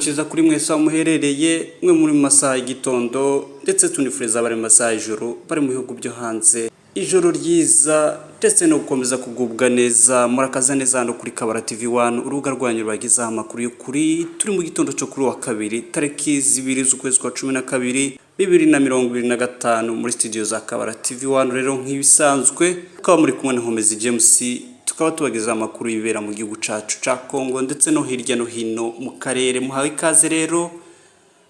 Cyiza kuri mwese aho muherereye, mwe muri mu masaha y'igitondo, ndetse tunifuriza abari mu masaha y'ijoro bari mu bihugu byo hanze ijoro ryiza ndetse no gukomeza kugubwa neza. Murakaza neza hano kuri Kabara TV 1, urubuga rwanyu rubagezaho amakuru y'ukuri. Turi mu gitondo cyo kuri wa kabiri, tariki 2 z'ukwezi kwa 12 2025, muri studio za Kabara TV 1. Rero nk'ibisanzwe tukaba muri kumwe na Nkomezi James, tukaba tubagezaho amakuru y'ibibera mu gihugu cacu ca Congo ndetse no hirya no hino mu karere. Muhawe ikaze rero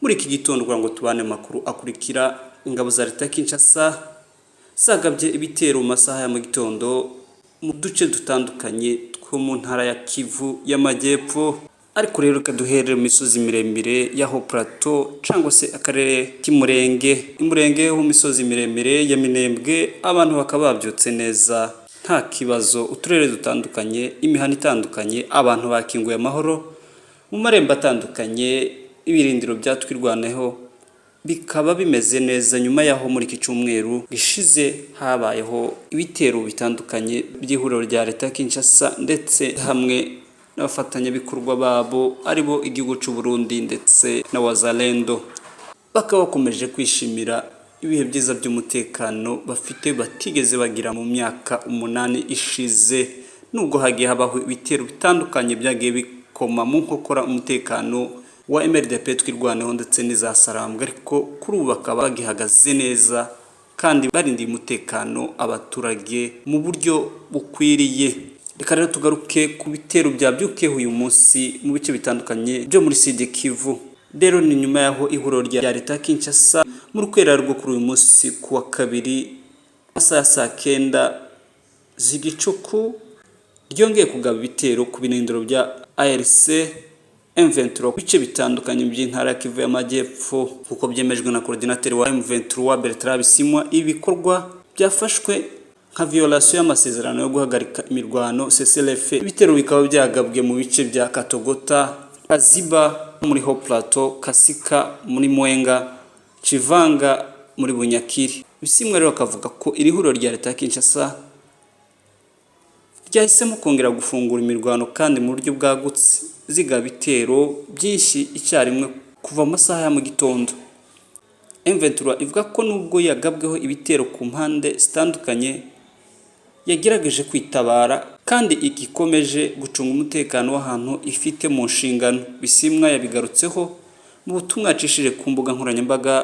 muri iki gitondo kugira ngo tubane amakuru akurikira. Ingabo za leta ya Kinshasa zagabye ibitero mu masaha ya mu gitondo mu duce dutandukanye two mu ntara ya Kivu y'Amajyepfo. Ariko rero reka duhere mu misozi miremire ya Haut Plateau cyangwa se akarere k'Imurenge. Imurenge ho mu misozi miremire ya Minembwe, abantu bakaba babyutse neza, nta kibazo. Uturere dutandukanye, imihanda itandukanye, abantu bakinguye amahoro mu marembo atandukanye. Ibirindiro bya Twirwaneho bikaba bimeze neza nyuma y'aho muri iki cyumweru gishize habayeho ibitero bitandukanye by'ihuriro rya leta ya Kinshasa ndetse hamwe n'abafatanyabikorwa babo, aribo igihugu cy'u Burundi ndetse na Wazalendo. Bakaba bakomeje kwishimira ibihe byiza by'umutekano bafite batigeze bagira mu myaka 8 ishize, nubwo hagiye habaho ibitero bitandukanye byagiye bikoma mu nkokora umutekano wa MRDP Twirwaneho ndetse n'iza Sarambwe, ariko kuri ubu bakaba bagihagaze neza kandi barindiye umutekano abaturage mu buryo bukwiriye. Reka rero tugaruke ku bitero byabyukiyeho uyu munsi mu bice bitandukanye byo muri Sud Kivu. Rero ni nyuma y'aho ihuriro rya leta ya Kinshasa mu rukerera rwo kuri uyu munsi ku wa kabiri, amasaha ya saa 9 z'igicuku, ryongeye kugaba ibitero ku birindiro bya ARC M23 ku bice bitandukanye by'intara ya Kivu y'Amajyepfo, kuko byemejwe na coordinateur wa M23 Bertrand Bisimwa. Ibikorwa byafashwe nka violation y'amasezerano yo guhagarika imirwano, CCLF. Ibitero bikaba byagabwe mu bice bya Katogota, Kaziba muri Haut Plateau, Kasika muri Mwenga, Chivanga muri Bunyakiri. Bisimwa rero akavuga ko iri huriro rya leta ya Kinshasa ryahisemo kongera gufungura imirwano kandi mu buryo bwagutse, zigaba ibitero byinshi icyarimwe kuva mu masaha ya mu gitondo. M23 ivuga ko nubwo yagabweho ibitero ku mpande zitandukanye, yagerageje kwitabara kandi igikomeje gucunga umutekano w'ahantu ifite mu nshingano. Bisimwa yabigarutseho mu butumwa yacishije ku mbuga nkoranyambaga,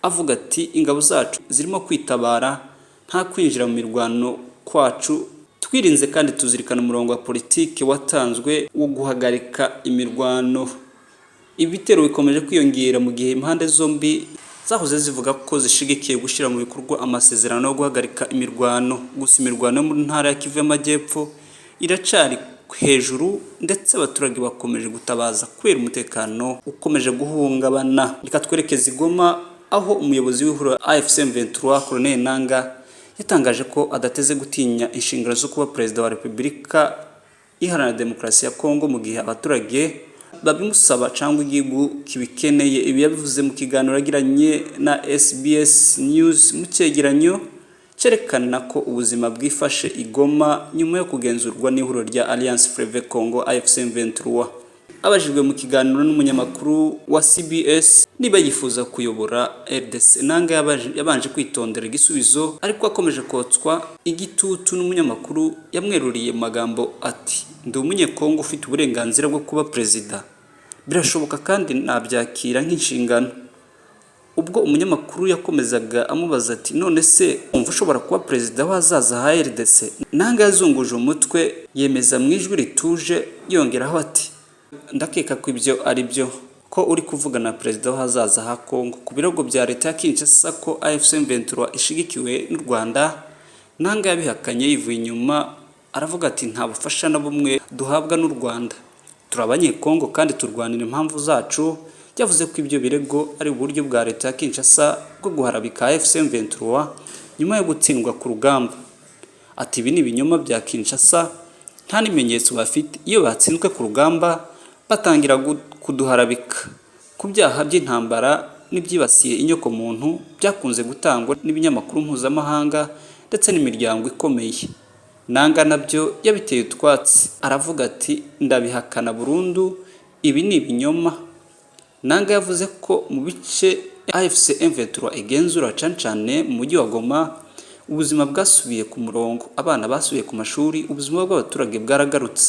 avuga ati: "Ingabo zacu zirimo kwitabara, nta kwinjira mu mirwano kwacu, twirinze kandi tuzirikana umurongo wa politiki watanzwe wo guhagarika imirwano." Ibitero bikomeje kwiyongera mu gihe impande zombi zahoze zivuga ko zishigikiye gushyira mu bikorwa amasezerano yo guhagarika imirwano. Gusa imirwano yo mu ntara ya Kivu y'Amajyepfo iracari hejuru, ndetse abaturage bakomeje gutabaza kubera umutekano ukomeje guhungabana. Reka twerekeze i Goma, aho umuyobozi w'ihuriro AFC M23 Colonel Nanga yatangaje ko adateze gutinya inshingano zo kuba perezida wa Repubulika Iharanira Demokarasi ya Kongo mu gihe abaturage babimusaba cyangwa igihugu kibikeneye. Ibi yabivuze mu kiganiro yagiranye na SBS News mu cyegeranyo cyerekana ko ubuzima bwifashe i Goma nyuma yo kugenzurwa n'ihuriro rya Alliance Fleuve Congo AFC M23. Abajijwe mu kiganiro n'umunyamakuru wa CBS niba yifuza kuyobora RDC, Nanga yabanje kwitondera igisubizo, ariko akomeje kotswa igitutu n'umunyamakuru yamweruriye mu magambo ati: "Ndi Umunyekongo ufite uburenganzira bwo kuba perezida, birashoboka kandi nabyakira nk'inshingano." Ubwo umunyamakuru yakomezaga amubaza ati: "None se wumva ushobora kuba perezida w'ahazaza ha RDC?" Nanga yazunguje umutwe, yemeza mu ijwi rituje, yongeraho ati: "Ndakeka ko ibyo ari byo, ko uri kuvugana na perezida w'ahazaza ha Congo." Ku birego bya leta ya Kinshasa ko AFC M23 ishigikiwe n'u Rwanda, Nanga yabihakanye yivuye inyuma, aravuga ati: "Nta bufasha na bumwe duhabwa n'u Rwanda, turi Abanyekongo kandi turwanira impamvu zacu." Yavuze ko ibyo birego ari uburyo bwa leta ya Kinshasa bwo guharabika AFC M23 nyuma yo gutsindwa ku rugamba. Ati: "Ibi ni ibinyoma bya Kinshasa, nta n'ibimenyetso bafite. Iyo batsinzwe ku rugamba batangira kuduharabika ku byaha by'intambara n'ibyibasiye inyokomuntu byakunze gutangwa n'ibinyamakuru mpuzamahanga ndetse n'imiryango ikomeye." Nanga nabyo yabiteye utwatsi, aravuga ati: "Ndabihakana burundu, ibi ni ibinyoma." Nanga yavuze ko mu bice AFC M23 igenzura, cane cane mu mujyi wa Goma, ubuzima bwasubiye ku murongo, abana basubiye ku mashuri, ubuzima bw'abaturage bwaragarutse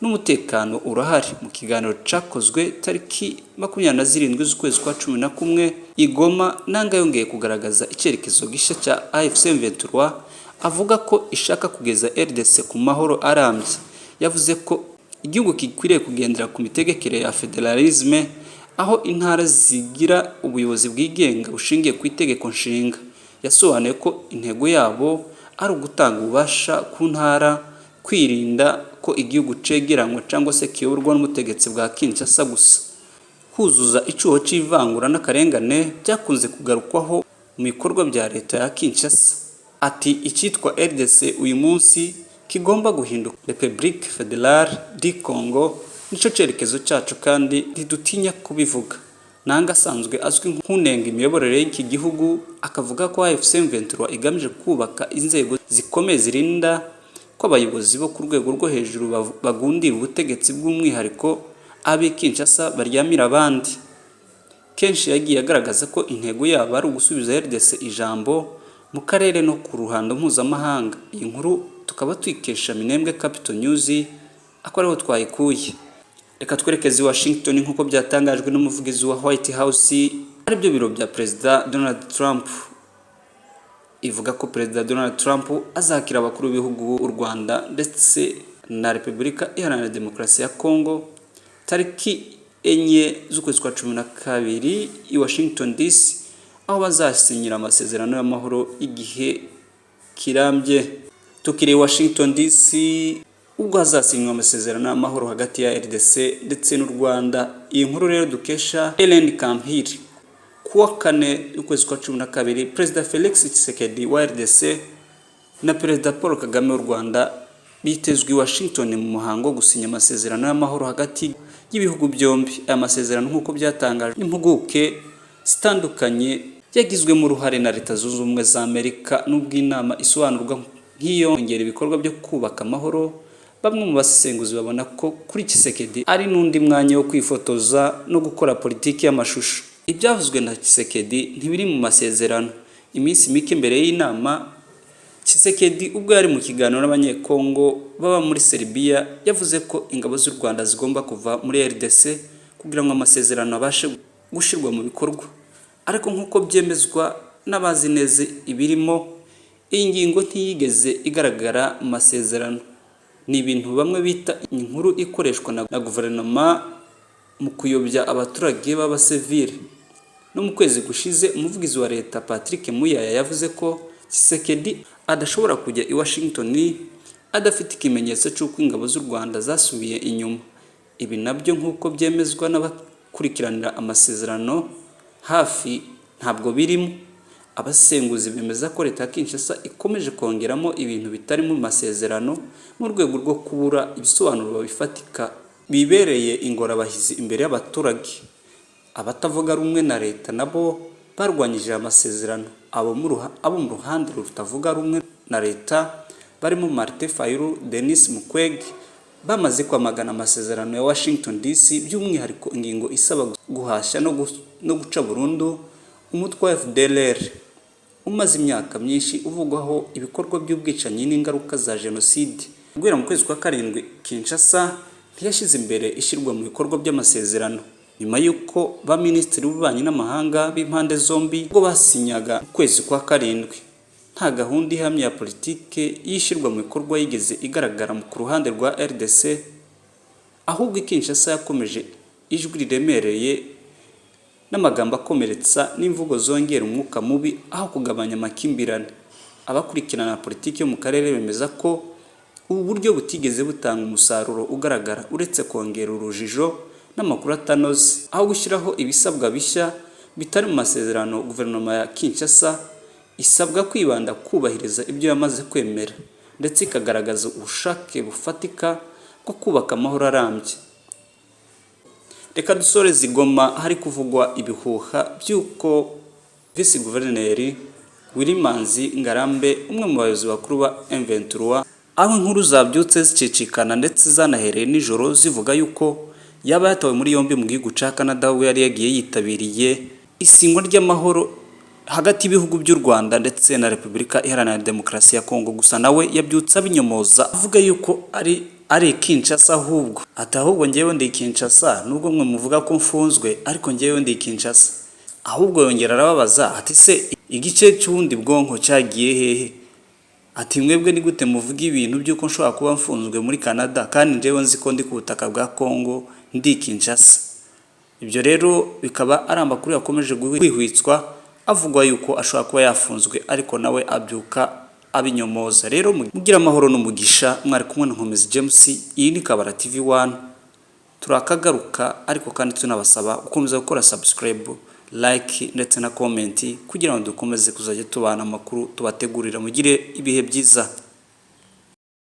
n'umutekano urahari. Mu kiganiro cakozwe tariki 27 z'ukwezi kwa 11 i Goma, Nanga yongeye kugaragaza icyerekezo gishya cya AFC M23, avuga ko ishaka kugeza RDC ku mahoro arambye. Yavuze ko igihugu gikwiriye kugendera ku mitegekere ya fédéralisme, aho intara zigira ubuyobozi bwigenga bushingiye ku itegeko nshinga. Yasobanuye ko intego yabo ari ugutanga ububasha ku ntara, kwirinda ko igihugu cegeranywa cyangwa se kiyoborwa n'ubutegetsi bwa Kinshasa gusa, kuzuza icyuho c'ivangura n'akarengane byakunze kugarukwaho mu bikorwa bya leta ya Kinshasa. Ati: "Icyitwa RDC uyu munsi kigomba guhinduka République Fédérale du Congo, nicyo cyerekezo cyacu kandi ntidutinya kubivuga." Nanga asanzwe azwi nk'unenga imiyoborere y'iki gihugu, akavuga ko AFC M23 igamije kubaka inzego zikomeye zirinda ko abayobozi bo ku rwego rwo hejuru bagundira ubutegetsi, bw'umwihariko ab'i Kinshasa baryamira abandi. Kenshi yagiye agaragaza ko intego yabo ari ugusubiza RDC ijambo mu karere no ku ruhando mpuzamahanga. Iyi nkuru tukaba tuyikesha Minembwe Capital News, ako ariho twayikuye. Reka twerekeze i Washington. Nk'uko byatangajwe n'umuvugizi wa White House, aribyo biro bya Perezida Donald Trump, ivuga ko Perezida Donald Trump azakira abakuru b'ibihugu, u Rwanda ndetse na Repubulika Iharanira Demokarasi ya Congo, tariki 4 z'ukwezi kwa 12 i Washington DC, aho bazasinyira amasezerano y'amahoro igihe kirambye. Tukiri i Washington DC, ubwo hazasinywa amasezerano y'amahoro hagati ya RDC ndetse n'u Rwanda. Iyi nkuru rero dukesha Ellen Kampiri. Kuwa kane ukwezi kwa 12, Perezida Felix Tshisekedi wa RDC na Perezida Paul Kagame w'u Rwanda bitezwe i Washington mu muhango wo gusinya amasezerano y'amahoro hagati y'ibihugu byombi. Aya masezerano, nk'uko byatangajwe n'impuguke zitandukanye, yagizwemo uruhare na Leta Zunze Ubumwe za Amerika. N'ubwo inama isobanurwa nk'iyongera ibikorwa byo kubaka amahoro, bamwe mu basesenguzi babona ko kuri Tshisekedi ari n'undi mwanya wo kwifotoza no gukora politiki y'amashusho. Ibyavuzwe na Tshisekedi ntibiri mu masezerano. Iminsi mike mbere y'inama, Tshisekedi ubwo yari mu kiganiro n'Abanyekongo baba muri Serbia, yavuze ko ingabo z'u Rwanda zigomba kuva muri RDC kugira ngo amasezerano abashe gushyirwa mu bikorwa. Ariko nk'uko byemezwa n'abazi neza ibirimo, iyi ngingo ntiyigeze igaragara mu masezerano. Ni ibintu bamwe bita inkuru ikoreshwa na guverinoma mu kuyobya abaturage b'abasivile. No mu kwezi gushize, umuvugizi wa leta Patrick Muyaya yavuze ko Tshisekedi adashobora kujya i Washington adafite ikimenyetso cy'uko ingabo z'u Rwanda zasubiye inyuma. Ibi nabyo, nk'uko byemezwa n'abakurikiranira amasezerano hafi, ntabwo birimo. Abasesenguzi bemeza ko leta ya Kinshasa ikomeje kongeramo ibintu bitari mu masezerano mu rwego rwo kubura ibisobanuro bifatika bibereye ingorabahizi imbere y'abaturage. Abatavuga rumwe na leta nabo barwanyije aya masezerano. Abo mu ruhande rutavuga rumwe na leta barimo Martin Fayulu, Denis Mukwege bamaze kwamagana amasezerano ya Washington DC, by'umwihariko ingingo isaba guhashya no guca burundu umutwe wa FDLR umaze imyaka myinshi uvugwaho ibikorwa by'ubwicanyi n'ingaruka za jenoside. Guhera mu kwezi kwa karindwi, Kinshasa ntiyashyize imbere ishyirwa mu bikorwa by'amasezerano. Nyuma y'uko ba minisitiri b'ububanyi n'amahanga b'impande zombi ubwo basinyaga mu kwezi kwa karindwi, nta gahunda ihamye ya politike y'ishyirwa mu bikorwa yigeze igaragara ku ruhande rwa RDC. Ahubwo Kinshasa yakomeje ijwi riremereye n'amagambo akomeretsa n'imvugo zongera umwuka mubi aho kugabanya amakimbirane. Abakurikirana politiki yo mu karere bemeza ko ubu buryo butigeze butanga umusaruro ugaragara, uretse kongera urujijo n'amakuru atanoze. Aho gushyiraho ibisabwa bishya bitari mu masezerano, guverinoma ya Kinshasa isabwa kwibanda kubahiriza ibyo yamaze kwemera, ndetse ikagaragaza ubushake bufatika bwo kubaka amahoro arambye. Reka dusoreze i Goma, hari kuvugwa ibihuha by'uko visi guverineri Willy Manzi Ngarambe, umwe mu bayobozi bakuru ba M23, aho inkuru zabyutse zicicikana ndetse zanahereye nijoro zivuga yuko yaba yatawe muri yombi mu gihugu cya Canada, aho yari yagiye yitabiriye isingwa ry'amahoro hagati y'ibihugu by'u Rwanda ndetse na Repubulika Iharanira Demokarasi ya Kongo. Gusa nawe yabyutse abinyomoza, avuga yuko ari Kinshasa, ahubwo ati: "Ahubwo ngewe ndi Kinshasa, nubwo mwe muvuga ko mfunzwe, ariko ngewe ndi Kinshasa." Ahubwo yongera arababaza ati: "Se igice cy'ubundi bwonko cyagiye hehe?" Ati: "Mwebwe ni gute muvuga ibintu by'uko nshobora kuba mfunzwe muri Canada kandi njyewe nzi ko ndi ku butaka bwa Kongo, ndi Kinshasa?" Ibyo rero bikaba ari amakuru yakomeje guhwihwitswa, avugwa yuko ashobora kuba yafunzwe, ariko nawe abyuka abinyomoza. Rero mugira amahoro n'umugisha. Mwari kumwe na Nkomezi James, iyi ni Kabara TV 1. Turakagaruka, ariko kandi tunabasaba gukomeza gukora subscribe, like ndetse na comment kugira ngo dukomeze kuzajya tubana amakuru tubategurira. Mugire ibihe byiza.